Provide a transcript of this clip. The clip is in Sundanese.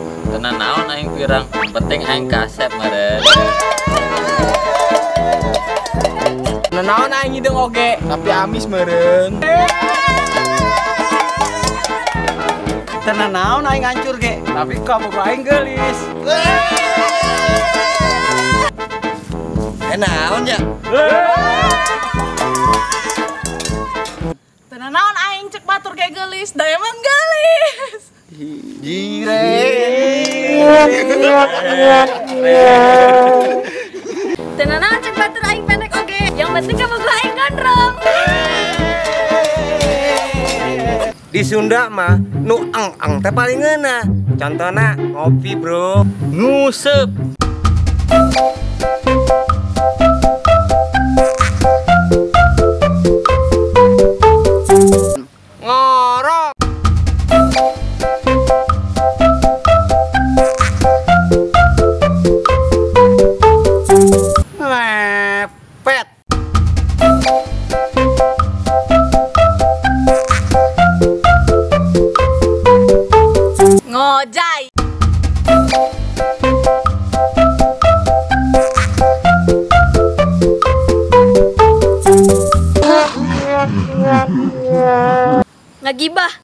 Tenan naon aing pirang, penting aing kasep meureun. Tenan naon aing hideung oge, tapi amis meureun. Tenan naon aing hancur ge, tapi kamu aing geulis. Naon ya? Tenan naon aing cek batur ge geulis, da emang geulis. Jire. Tenan naon cek batur aing pendek oge, yang penting kamu gua aing gondrong. Di Sunda mah nu ang-ang teh paling ngeunah. Contohna ngopi, bro. Nguseup. Ngorok. Lepet. Ngojay. Ngagibah.